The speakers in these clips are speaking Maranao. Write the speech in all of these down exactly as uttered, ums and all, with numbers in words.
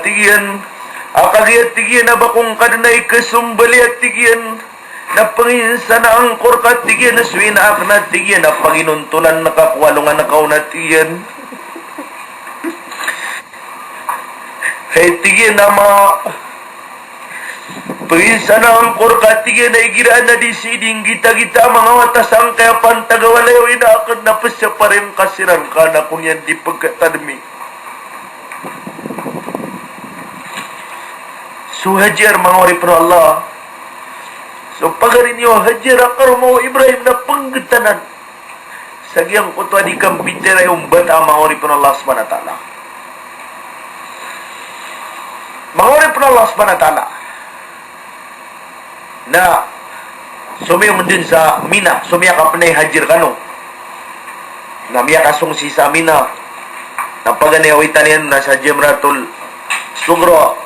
Tig iyan, a kagiya tig iyan a ba ko ngka dn a ikasombali a tig iyan, na pnginsan a angkor ka tig iyan, so ina akn a tig iyan, a paginontolan ka ko alongan ka on a tig iyan. Hay tig iyan a ama, pnginsan a angkor ka tig iyan a igira a na di sii di nggitagita a manga wata sangkaya pantag a walay o ina akn na pzaparin ka siran ka na kon iyan di pgkatadmi. So Hajar, manga oripn o Allah. So pagari niyo Hajar a karoma o Ibrahim na pnggtanan sa giyangkoto a di kambitiyarai o mbata a manga oripn o Allah subhanahu wa ta'ala. Manga oripn o Allah subhanahu wa ta'ala. Na somiyong dn sa Mina, so miyakapnay Hajar kano. Na miyakasong sii sa Mina. Na paganay a awitan iyan na sa Jamratul Sugra.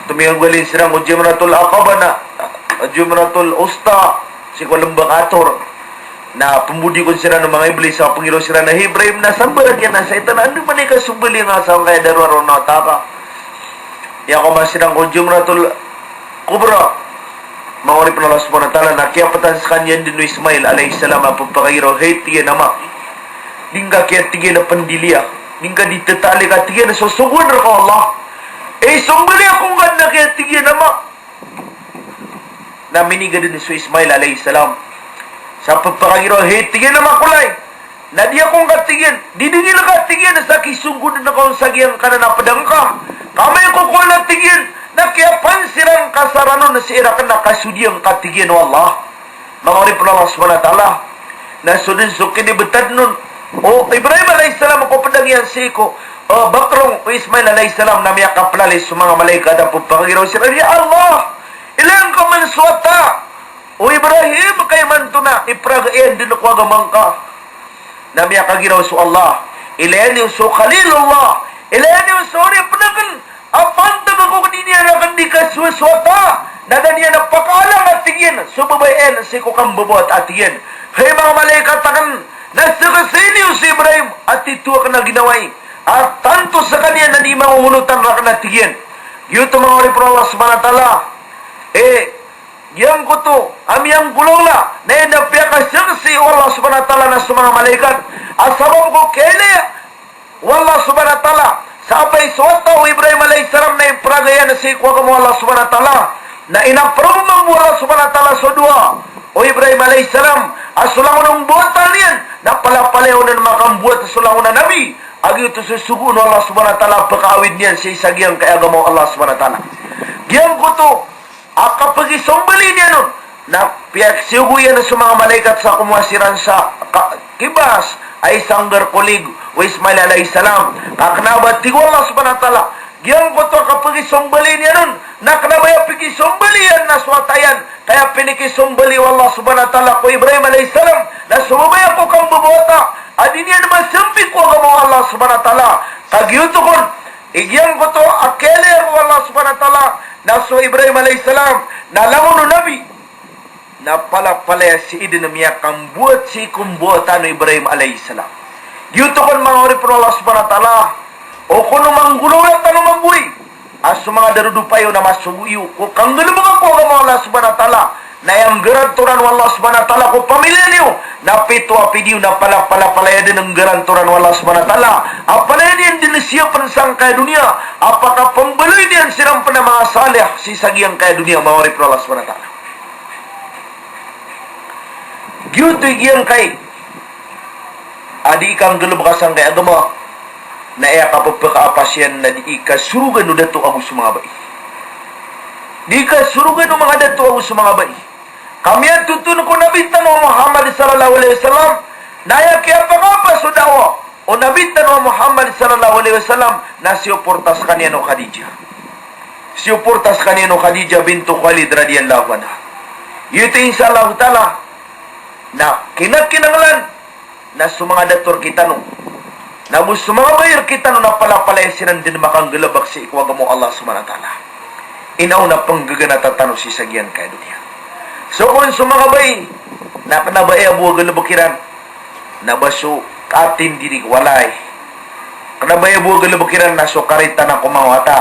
Tomiyagoalin siran ko Jamratul Aqaba na Jamratul Usta, sii ko lmbak a Tur. Na pmbodikon siran o manga Iblis a pagiraw siran a, "Hay Ibrahim, na sambarak iyan a saitan, anda man i kasombali nga sangkaya darowaro na wata ka?" Aya ko masiran ko Jamratul Kubra. Manga oripn o Allah subhanahu wa ta'ala, na kiyaptan skaniyan dn o Ismail alayhis salam a pphakagiraw, hay tig iyan a ama, di ngka kiya tig iyan a pndiliya, di ngka di tataali ka tig iyan a so sogoan rka o Allah. Isombali ako ngka dn a kiya tig iyan a ama. Na miniga dn so Ismail alayhis salam sa pphakagiraw, hay tig iyan a ama ko lay, na di ako ngka tig iyan, di dngil ka tig iyan sa kisonggodan ka on sa giyangkanan a pd angka. Ka amay ko kowan a tig iyan na kiyapansiran ka sa ran on sii rakn a kasodiya ngka tig iyan o Allah. Manga oripn o Allah subhanahu wa ta'ala, na so dn so kinibtad on o Ibrahim alayhis salam ko pd angka iyan sii ko, eh, bakrong o Ismail alayhis salam na miyakaplalays so manga malaikat a pphakagiraw siran, "Ya Allah, ilaya ngka man so wata o Ibrahim ka imanto na ipraga iyan dn ko agama ngka." Na miyakagiraw so Allah, "Ilaya niyo so Khalilullah, ilaya niyo so oripn akn a pantag ako ko di niyan rakn di kasowa so wata, na da niyan a pakaalang a tig iyan so babay iyan sii ko kambabawata a tig iyan. Hay manga malaikat akn, na sksii niyo so Ibrahim a tito akn a ginawai a tanto skaniyan na di mangongonotan rakn a tig iyan." Giyoto manga oripn o Allah subhanahu wa ta'ala. Eh, giyangkoto a miyanggolawla na aya na piyakasaksi o Allah subhanahu wa ta'ala na so manga malaikat a sabap ko kiyailaya o Allah subhanahu wa ta'ala sa apay so wata o Ibrahim alayhis salam na ipraga iyan sii ko agama o Allah subhanahu wa ta'ala, na inaproman o Allah subhanahu wa ta'ala so dowa o Ibrahim alayhis salam a so langon o mbawata niyan na palapalaya on a makambowat so langon a nabi, a giyoto so sogoon o Allah subhanahu wa ta'ala a pkaawid niyan sii sa giyangkai a agama o Allah subhanahu wa ta'ala. Giyangkoto a kapagisombali niyan on na piyakasiyogo iyan so manga malaikat sa komowa siran sa ka-, kibas a isa nggar ko lig o Ismail alayhis salam. Ka kna ba tig o Allah subhanahu wa ta'ala, giyangkoto a kapagisombali niyan on na kna ba aya pikisombali iyan na so wata iyan, ka aya pinikisombali o Allah subhanahu wa ta'ala ko Ibrahim alayhis salam na so babay ko kambabawata a di niyan masambi ko agama o Allah subhanahu wa ta'ala. Ka giyoto kon i giyangkoto a kiyailaya o Allah subhanahu wa ta'ala na so Ibrahim alayhis salam na langon o nabi, na palapalaya sii dn a miyakambowat sii ko mbawata o Ibrahim alayhis salam. Giyoto kon manga oripn o Allah subhanahu wa ta'ala, o kon o manggolawla tano mambo i a so manga darodopa iyo na masogo iyo ko kanggalbka ko agama o Allah subhanahu wa ta'ala, na aya nggarantoran o Allah subhanahu wa ta'ala ko pamilya niyo na pito a pidi iyo na palapalapalaya dn a nggarantoran o Allah subhanahu wa ta'ala a palaya niyan dn siyapn sangkai a doniya a pakapmbaloy niyan siran pn a manga salih sii sa giyangkai a doniya, manga oripn o Allah subhanahu wa ta'ala. Giyoto i giyangkai a di kanggalbka sangkai a agama na aya kappakaapas iyan na di kasorogan o dato ago so manga bai. Di kasorogan o manga dato ago so manga bai. Ka miyatoton ko Nabi tano a Muhammad sallallahu alayhi wasallam na aya kiyapakaapas o da'wa o Nabi tano a Muhammad sallallahu alayhi wasallam na siyoporta skaniyan o Khadijah. Siyoporta skaniyan o Khadijah bintu Khuwailid radiyallahu anha. Giyoto insha Allahu ta'ala na kinakinanglan na so manga dato rkitano na bo so manga bai rkitano na palapalaya siran dn makanggalbk sii ko agama o Allah subhanahu wa ta'ala. Ino na pnggaganata tano sii sa giyangkai a doniya. So kon so manga bai na kna ba aya bo a galbk iran na ba so katindiri ko walay, Kna ba aya bo a galbk iran na so karitan ko manga wata.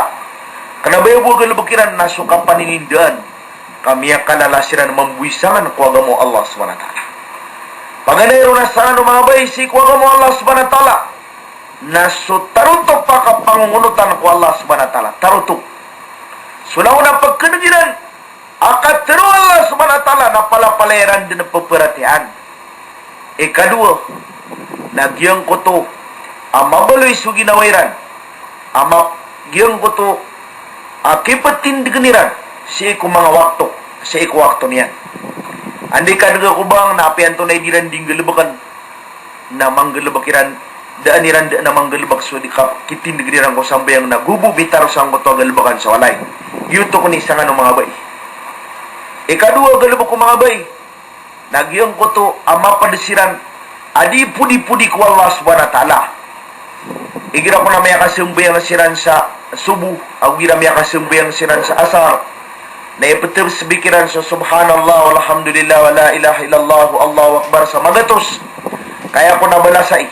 Kna ba aya bo a galbk iran na so kapaninindaan. Ka miyakalala siran mambo i sangan ko agama o Allah subhanahu wa ta'ala. Paganay ron a sangan o manga bai sii ko agama o Allah subhanahu wa ta'ala na so tarotop a kapangongonotan ko Allah subhanahu wa ta'ala. Tarotop. So langon a pkhan'g iran a katharo o Allah subhanahu wa ta'ala na palapalaya iran dn pparatiyayaan. Ikadowa, na giyangkoto a mabaloy so ginawa iran, a ma-, giyangkoto a kiptindgn iran sii ko manga wakto, sii ko wakto niyan. Anda i kadg ako bang na apiya antonaa i di iran di nggalbkn, na manggalbk iran, daan iran daan a manggalbk so di ka-, kitindgn iran ko sambayang na go bo bitarosan ko to a galbkan sa walay. Giyoto kon i sangan o manga bai. Ikadowa a galbk o manga bai, na giyangkoto a mapd siran a di podipodi ko Allah subhanahu wa ta'ala. Igira kon a miyakasambayang siran sa subuh, ago igira miyakasambayang siran sa asar, na iptasbih iran so subhanallah, walhamdulillah, wala ilaha illallah, wallahu akbar sa magatos. Ka aya kon a balasai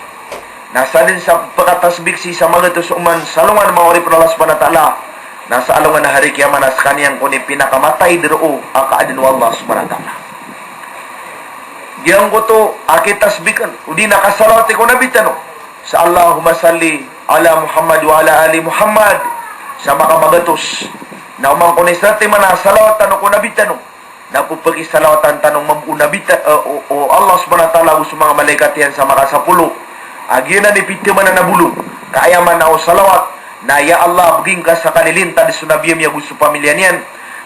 na sadn sa pkatasbih sii sa magatos oman sa alongan, manga oripn o Allah subhanahu wa ta'ala, na sa alongan a hari kiyamat na skaniyan kon i pinakamatay dn roo a kaadn o Allah subhanahu wa ta'ala. Giyangkoto a kitasbih kn, odi na kasalawati ko Nabi tano sa Allahumma salli ala Muhammad wa ala ali Muhammad sa makamagatos. Na oman kon i satiman a salawat tano ko Nabi tano, na ppakisalawatan tano mambo o Nabi ta-, eh, o, o Allah subhanahu wa ta'ala ago so manga malaikat iyan sa makasapolo. A giyanan i pithamanan a bolong. Ka aya maana o salawat na, ya Allah, bgi ngka sa kalilintad so Nabi ami ago so pamilya niyan.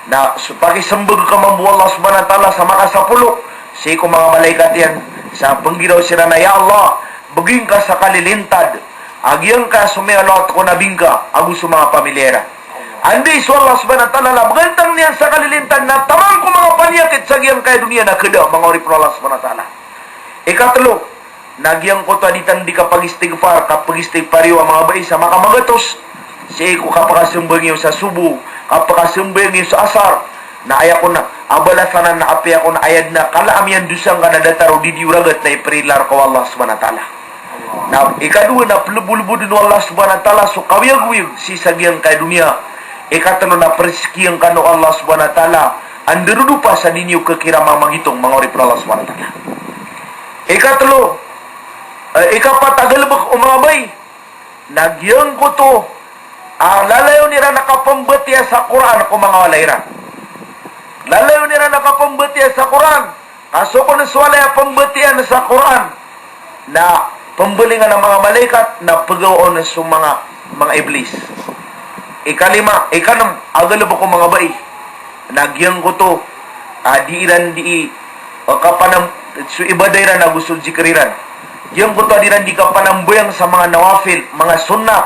Na so pakismbag ka mambo o Allah subhanahu wa ta'ala sa makasapolo sii ko manga malaikat iyan sa pnggiraw siran a, ya Allah, bgi ngka sa kalilintad a giyangkaya so miyalawat ko Nabi ngka ago so manga pamilya iran. Anda i so Allah subhanahu wa ta'ala na bgantang niyan sa kalilintad na taman ko manga paniyakit sa giyangkaya doniya na khada, manga oripn o Allah subhanahu wa ta'ala. Ikatlo, na giyangkoto a di tano di kapagistighfar, kapagistighfar iyo a manga bai sa makamagatos sii ko kapakasambayang iyo sa subuh, kapakasambayang iyo sa asar. Na aya kon a balasan anan na apiya kon a aya dn a kala a miyandosa ngka na datar o di di o ragat na iprila rka o Allah subhanahu wa ta'ala. Na ikadowa na plbolbodn o Allah subhanahu wa ta'ala so kawiyagwiyag sii sa giyangkaya doniya. Ikatlo na przikiyan kano o Allah subhanahu wa ta'ala a ndarodopa sa di niyo kkira mamagitong, manga oripn o Allah subhanahu wa ta'ala. Ikatlo, eh, ikapat a galbk o manga bai, na giyangkoto a lalayon iran a kapmbatiya sa Qur'an ko manga walay iran. Lalayon iran a kapmbatiya sa Qur'an. Ka so kon so walay a pmbatiya sa Qur'an na pmbalingan a manga malaikat na pgaw on so manga, manga iblis. Ikalima, ikanm a galbk o manga bai, na giyangkoto a di iran di, eh, kapanam-, so ibadah iran ago so zikr iran. Giyangkoto a di iran di kapanambayang sa manga nawafil, manga sunnat.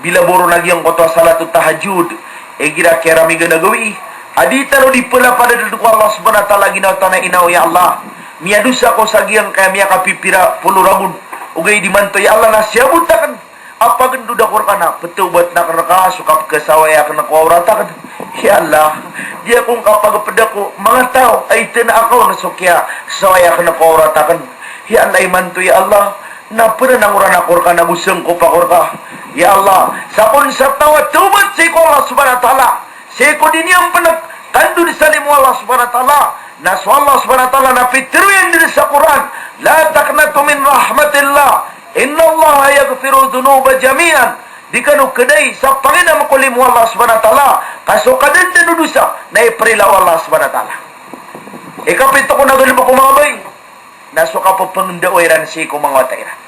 Bila bo ron a giyangkoto a salatut tahajjud, igira kiyaramigan a gawii, a di tano di plapalaya dn ko Allah subhanahu wa ta'ala a ginawa tano a inaw, ya Allah, miyadosa ako sa giyangkaya miyakapipira polo ragon, ogaid imanto, ya Allah, na siyabot akn a pagndoda ko rka na ptawbatn akn rka so kapkhasawaya akn ko awrat akn. Ya Allah, di ako ngka pagpda ko manga taw a itnaa ako na so kiyasawaya akn ko awrat akn. Ya Allah, imanto, ya Allah, na pnanangoran ako rka na go sangkopa ako rka. Ya Allah, sakn sa taw a tawbat sii ko Allah subhanahu wa ta'ala, sii ko di niyan pn kandod sa limo o Allah subhanahu wa ta'ala. Na so Allah subhanahu wa ta'ala na pitharo iyan dn sa Qur'an, "La taqnatu min rahmatillah, innallaha yaghfirudh dhunuba jami'an." Di kano khadai sa panginam ko limo o Allah subhanahu wa ta'ala, ka so kadandaan o dosa na iprila o Allah subhanahu wa ta'ala. Ikapito kon a galbk o manga bai, na so kapphangndao iran sii ko manga wata iran.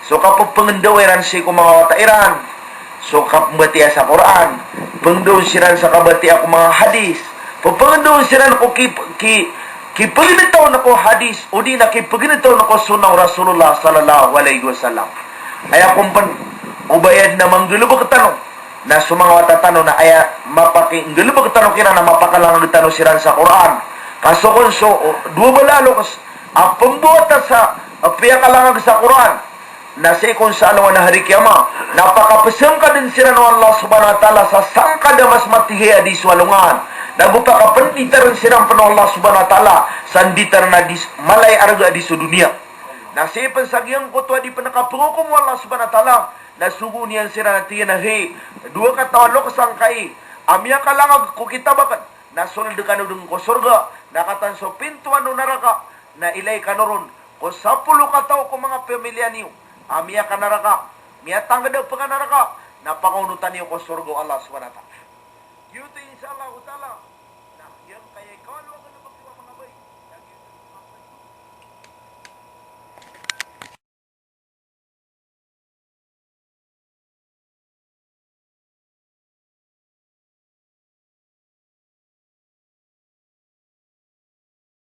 So kapphangndao iran sii ko manga wata iran, so kapmbatiya sa Qur'an, pngndao siran sa kabatiya ko manga hadis, pphangndao siran ko ki, ki, kipagndao ko hadis, odi na kipagndao ko sunnah o Rasulullah sallallahu alaihi wasallam. Aya kon pn o bayad na manggalbk tano, na so manga wata tano na aya mapakinggalbk tano kiran na mapakalangag tano siran sa Qur'an. Ka so kon so, o, dowa bala a loks a pmbawata sa, a, piyakalangag sa Qur'an, na sii kon sa alongan a hari kiyamat na pakapsangkadn siran o Allah subhanahu wa ta'ala sa sangkad a mas mathay a di so alongan. Na go pakapnditarn siran pn o Allah subhanahu wa ta'ala sa nditarn a di s-, mala i arga a di so doniya. Na sii pn sa giyangkoto a di pn kapnghokom o Allah subhanahu wa ta'ala Na sogoon iyan siran a tig iyan a, "Hay, dowa kataw a loks angkai a miyakalangag ko kitab akn, na sold kano dn ko sorga, na kataan so pintoan o naraka, na ilay kano ron ko sapolo kataw ko manga pamilya niyo a miyakanaraka, miyatangkd a pkanaraka, na pakaonotan iyo ko sorga o Allah Subhanahu wa Ta'ala." Giyoto, insha Allahu Ta'ala, na giyangkaya i kawalo akn a